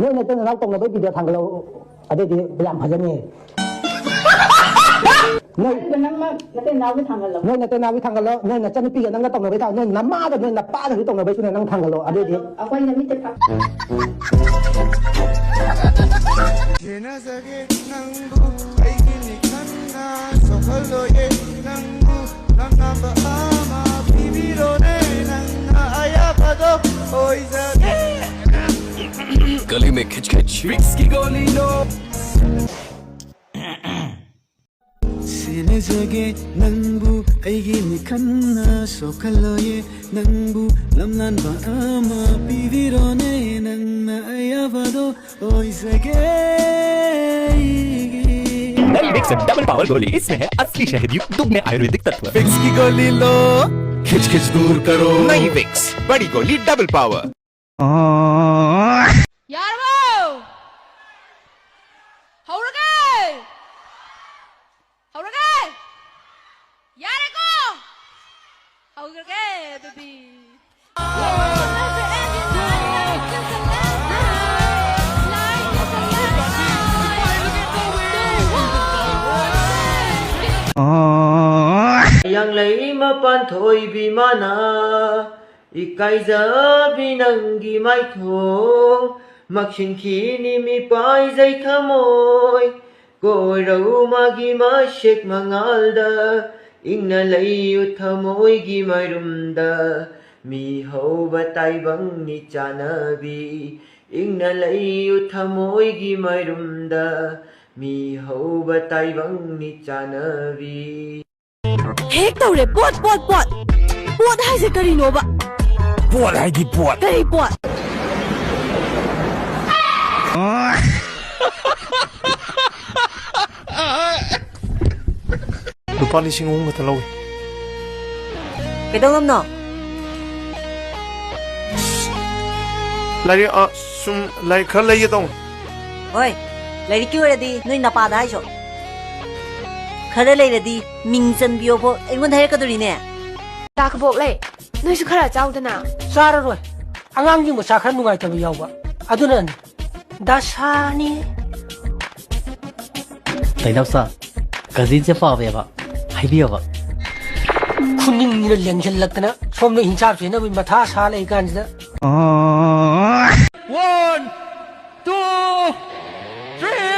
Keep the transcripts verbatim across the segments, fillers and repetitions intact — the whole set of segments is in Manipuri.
ꯅꯣꯏ ꯅꯆꯤꯟ ꯅꯅꯥꯎ ꯇꯧꯅꯕꯩ ꯚꯤꯗꯤꯑꯣ ꯊꯥꯡꯒꯠꯂꯛꯑꯣ꯫ ꯑꯗꯨꯑꯣꯏꯗꯤ ꯌꯥꯝ ꯐꯖꯅꯤ꯫ ꯅꯣꯏ ꯑꯗꯨꯒ ꯅꯪ ꯅꯆꯤꯟ ꯅꯅꯥꯎꯒꯤ ꯊꯥꯡꯒꯠꯂꯣ꯫ ꯅꯣꯏ ꯅꯆꯤꯟ ꯅꯅꯥꯎꯒꯤ ꯊꯥꯡꯒꯠꯂꯣ꯫ ꯅꯣꯏ ꯅꯆꯟꯅꯨꯄꯤꯒ ꯅꯪꯒ ꯇꯧꯅꯕꯩ ꯊꯥꯡ-, ꯅꯣꯏ ꯅꯃꯥꯒ ꯅꯣꯏ ꯅꯄꯥꯒꯁꯨ ꯇꯧꯅꯕꯩꯁꯨꯅꯦ ꯅꯪ ꯊꯥꯡꯒꯠꯂꯣ꯫ ꯑꯗꯨꯑꯣꯏꯗꯤ ꯑꯩꯈꯣꯏꯅ ꯃꯤꯠꯇ ꯈꯪ- ꯊꯦꯡꯅꯖꯒꯦ ꯅꯪꯕꯨ ꯑꯩꯒꯤ ꯃꯤꯠꯈꯟꯅ ꯁꯣꯛꯍꯜꯂꯣꯏꯌꯦ ꯅꯪꯕꯨ ꯂꯝꯅꯥꯝꯕ ꯑꯃ ꯄꯤꯕꯤꯔꯣꯅꯦ ꯅꯪꯅ ꯑꯌꯥꯕꯗꯣ ꯑꯣꯏꯖꯒꯦ꯫ गली में खिच खिच विक्स की गोली लो। ꯁꯦꯟꯅꯖꯒꯦ ꯅꯪꯕꯨ ꯑꯩꯒꯤ ꯃꯤꯈꯟꯅ ꯁꯣꯛꯍꯜꯂꯣꯏꯌꯦ ꯅꯪꯕꯨ ꯂꯝꯂꯥꯟꯕ ꯑꯃ ꯄꯤꯕꯤꯔꯣꯅꯦ ꯅꯪꯅ ꯑꯌꯥꯕꯗꯣ ꯑꯣꯏꯖꯒꯦ ꯑꯩꯒꯤ नई विक्स डबल पावर गोली, इसमें है असली शहद युक्त दुगने आयुर्वेदिक तत्व। विक्स की गोली लो, खिच खिच दूर करो। नई विक्स बड़ी गोली डबल पावर। ꯌꯥꯔꯕꯣ? ꯍꯧꯔꯒꯦ! ꯍꯧꯔꯒꯦ! ꯌꯥꯔꯦꯀꯣ! ꯍꯧꯔꯒꯦ ꯑꯗꯨꯗꯤ꯫ ꯍꯤꯌꯥꯡꯂꯩ ꯃꯄꯥꯟ ꯊꯣꯏꯕꯤ ꯃꯥꯅ ꯏꯀꯥꯏꯖꯕꯤ ꯅꯪꯒꯤ ꯃꯥꯏꯊꯣꯡ ꯃꯛꯁꯤꯟꯈꯤꯅꯤ ꯃꯤꯄꯥꯏꯖꯩ ꯊꯃꯣꯏ ꯀꯣꯏꯔꯧ ꯃꯥꯒꯤ ꯃꯁꯦꯛ ꯃꯉꯥꯜꯗ ꯏꯪꯅ ꯂꯩꯌꯨ ꯊꯃꯣꯏꯒꯤ ꯃꯔꯨꯝꯗ ꯃꯤ ꯍꯧꯕ ꯇꯥꯏꯕꯪꯅꯤ ꯆꯥꯅꯕꯤ ꯏꯪꯅ ꯂꯩꯌꯨ ꯊꯃꯣꯏꯒꯤ ꯃꯔꯨꯝꯗ ꯃꯤ ꯍꯧꯕ ꯇꯥꯏꯕꯪꯅꯤ ꯆꯥꯅꯕꯤ꯫ ꯍꯦꯛ ꯇꯧꯔꯦ ꯄꯣꯠ ꯄꯣꯠ ꯄꯣꯠ꯫ ꯄꯣꯠ ꯍꯥꯏꯁꯦ ꯀꯔꯤꯅꯣꯕ? ꯄꯣꯠ ꯍꯥꯏꯗꯤ ꯄꯣꯠ꯫ ꯀꯔꯤ ꯄꯣꯠ? ꯂꯨꯄꯥ ꯂꯤꯁꯤꯡ ꯑꯍꯨꯝ ꯈꯛꯇ ꯂꯧꯏ꯫ ꯀꯩꯗꯧꯅꯕꯅꯣ? ꯂꯥꯏꯔꯤꯛ, ꯑ, ꯁꯨꯝ ꯂꯥꯏꯔꯤꯛ ꯈꯔ ꯂꯩꯒꯦ ꯇꯧꯅꯤ꯫ ꯍꯣꯏ, ꯂꯥꯏꯔꯤꯛꯀꯤ ꯑꯣꯏꯔꯗꯤ ꯅꯣꯏ ꯅꯄꯥꯗ ꯍꯥꯏꯁꯣ꯫ ꯈꯔ ꯂꯩꯔꯗꯤ ꯃꯤꯡ ꯆꯟꯕꯤꯌꯣꯕꯣ ꯑꯩꯉꯣꯟꯗ ꯍꯥꯏꯔꯛꯀꯗꯣꯔꯤꯅꯦ꯫ ꯇꯥ ꯀꯕꯣꯛꯂꯩ, ꯅꯣꯏꯁꯨ ꯈꯔ ꯆꯥꯎꯗꯅ꯫ ꯆꯥꯔꯔꯣꯏ꯫ ꯑꯉꯥꯡꯁꯤꯡ ꯃꯁꯥ ꯈꯔ ꯅꯨꯡꯉꯥꯏꯇꯕ ꯌꯥꯎꯕ꯫ ꯑꯗꯨꯅꯅꯤ꯫ ꯗꯁꯥꯅꯤ꯫ ꯀꯩꯅꯣ ꯁꯥꯔ, ꯀꯖꯤꯟꯁꯦ ꯄꯥꯝꯃꯦꯕ, ꯍꯥꯏꯕꯤꯌꯣꯕ꯫ ꯈꯨꯅꯤꯡꯁꯤꯅ ꯂꯦꯡꯁꯤꯜꯂꯛꯇꯅ ꯁꯣꯝꯗ ꯍꯤꯡꯆꯥꯞ ꯁꯤꯅꯕꯒꯤ ꯃꯊꯥ ꯁꯥ ꯂꯩ ꯀꯥꯟꯁꯤꯗ꯫ One, two, three.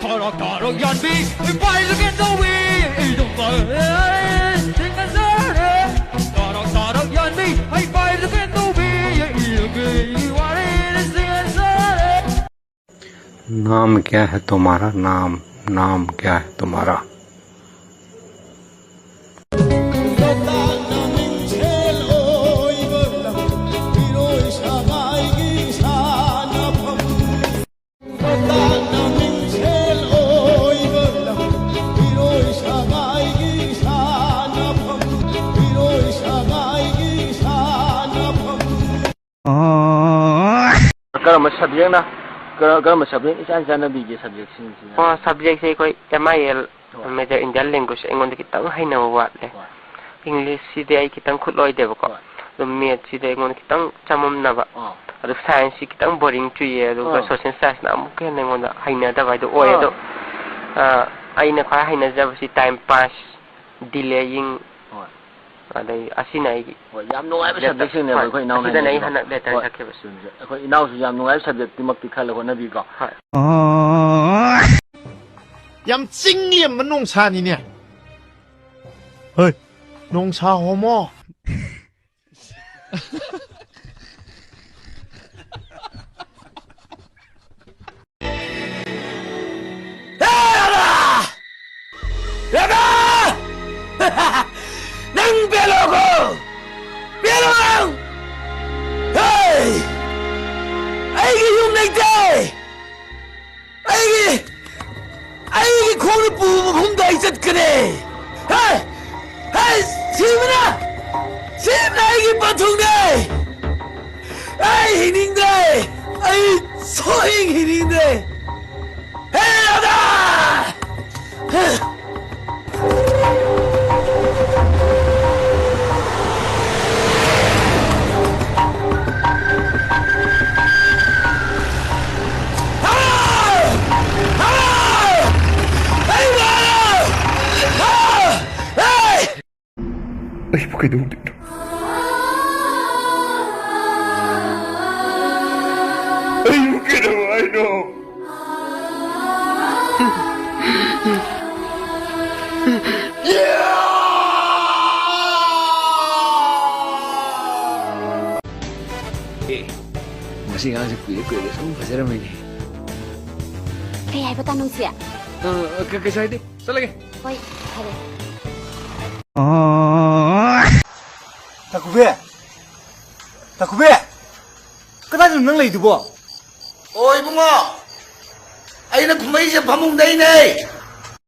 ꯊꯔꯛ ꯊꯔꯛ ꯌꯥꯟꯕꯤ, ꯏꯄꯥꯏ ꯂꯨꯀꯦꯟ ꯇꯧꯕꯤ, ꯏꯗꯨꯝ ꯄꯥꯏ, ꯁꯤꯡꯅꯖꯔꯦ꯫ ꯊꯔꯛ ꯊꯔꯛ ꯌꯥꯟꯕꯤ, ꯏꯄꯥꯏ ꯂꯨꯀꯦꯟ ꯇꯧꯕꯤ, ꯏꯗꯨꯝꯒꯤ ꯋꯥꯔꯤꯗ ꯁꯤꯡꯅꯖꯔꯦ꯫ नाम क्या है तुम्हारा? नाम, नाम क्या है तुम्हारा? ꯀꯔꯝꯕ subjectꯅ, ꯀꯔ-, ꯀꯔꯝꯕ subject ꯏꯆꯥꯟ ꯆꯥꯟꯅꯕꯤꯒꯦ subjectꯁꯤꯡꯁꯤꯅ? ꯑꯣ, subjectꯁꯦ ꯑꯩꯈꯣꯏ M I L, ꯍꯣꯏ꯫ Major Indian Language ꯑꯩꯉꯣꯟꯗ ꯈꯤꯇꯪ ꯍꯩꯅꯕ ꯋꯥꯠꯂꯦ꯫ ꯍꯣꯏ꯫ Englishꯁꯤꯗꯤ ꯑꯩ ꯈꯤꯇꯪ ꯈꯨꯠꯂꯣꯏꯗꯦꯕꯀꯣ꯫ ꯍꯣꯏ꯫ ꯑꯗꯨꯝ mathsꯁꯤꯗꯤ ꯑꯩꯉꯣꯟꯗ ꯈꯤꯇꯪ ꯆꯃꯝꯅꯕ꯫ ꯑꯥ꯫ ꯑꯗꯨ scienceꯁꯤ ꯈꯤꯇꯪ boring ꯆꯨꯏꯌꯦ, ꯑꯗꯨꯒ ꯑꯥ꯫ Social scienceꯅ ꯑꯃꯨꯛꯀ ꯍꯦꯟꯅ ꯑꯩꯉꯣꯟꯗ ꯍꯩꯅꯗꯕ ꯍꯥꯏꯗꯣ ꯑꯣꯏ꯫ ꯑꯥ꯫ ꯑꯗꯣ, ꯑ, ꯑꯩꯅ ꯈ꯭ꯋꯥꯏ ꯍꯩꯅꯖꯕꯁꯤ time pass, delaying, ꯍꯣꯏ꯫ ꯑꯗꯩ ꯑꯁꯤꯅ ꯑꯩꯒꯤ ꯍꯣꯏ, ꯌꯥꯝ ꯅꯨꯡꯉꯥꯏꯕ letter, subjectꯁꯤꯡꯅꯦꯕ ꯍꯣꯏ, ꯑꯩꯈꯣꯏ ꯏꯅꯥꯎꯅ ꯑꯁꯤꯗꯅ ꯑꯩ ꯍꯩꯅꯩꯁꯤꯀꯣ꯫ ꯍꯟꯗꯛ letter ꯍꯣꯏ, ꯁꯛꯈꯤꯕꯁꯦ꯫ ꯆꯨꯝꯃꯤ, ꯆꯨꯝꯃꯤ꯫ ꯑꯩꯈꯣꯏ ꯏꯅꯥꯎꯁꯨ ꯌꯥꯝ ꯅꯨꯡꯉꯥꯏꯕ subjectꯇꯨꯃꯛꯇꯤ ꯈꯜꯂ ꯍꯣꯠꯅꯕꯤꯀꯣ꯫ ꯍꯣꯏ꯫ ꯌꯥꯝ ꯆꯤꯡ ꯂꯦꯝꯕ ꯅꯣꯡꯁꯥꯅꯤꯅꯦ꯫ ꯍꯣꯏ, ꯅꯣꯡꯁꯥ ꯍꯣꯃꯣ꯫ ꯍꯦ, ꯔꯥꯙꯥ! ꯔꯥꯙꯥ! ꯅꯪ ꯄꯦꯜꯂꯣꯀꯣ! ꯄꯦꯜꯂꯣ ꯅꯪ! ꯍꯦ! ꯑꯩꯒꯤ ꯌꯨꯝ ꯂꯩꯇꯦ! ꯑꯩꯒꯤ, ꯑꯩꯒꯤ ꯈꯣꯡꯅ ꯄꯨꯕ ꯃꯐꯝꯗ ꯑꯩ ꯆꯠꯀꯅꯤ꯫ ꯍꯦ! ꯍꯦ! ꯁꯤꯕꯅ! ꯁꯤꯕꯅ ꯑꯩꯒꯤ ꯄꯥꯊꯨꯡꯅꯦ! ꯑꯩ ꯍꯤꯡꯅꯤꯡꯗ꯭ꯔꯦ! ꯑꯩ ꯁꯨꯛꯍꯤꯡ ꯍꯤꯡꯅꯤꯡꯗ꯭ꯔꯦ! ꯍꯦ ꯔꯥꯙꯥ! ꯀꯩꯗꯧꯗꯣꯏꯅꯣ? ꯑꯩꯕꯨ ꯀꯩꯗꯧ ꯍꯥꯏꯅꯣ? ꯑꯦ, ꯃꯁꯤ ꯑꯉꯥꯡꯁꯦ ꯀꯨꯏꯔꯦ ꯀꯨꯏꯔꯦ ꯁꯨꯝ ꯐꯖꯔꯝꯃꯤꯅꯦ꯫ ꯀꯩ ꯍꯥꯏꯕ ꯇꯥꯅꯨꯡꯁꯤ? ꯑ, ꯀ-, ꯀꯩꯁꯨ ꯍꯥꯏꯗꯦ꯫ ꯆꯠꯂꯒꯦ꯫ ꯍꯣꯏ, ꯐꯔꯦ꯫ ꯇꯥꯀꯨꯕꯤ! ꯇꯥꯀꯨꯕꯤ! ꯀꯗꯥꯏꯗꯅꯣ ꯅꯪ ꯂꯩꯗꯨꯕꯣ? ꯑꯣ, ꯏꯕꯨꯡꯉꯣ, ꯑꯩꯅ ꯀꯨꯝꯃꯛꯏꯁꯦ ꯐꯃꯨꯡꯗꯩꯅꯦ꯫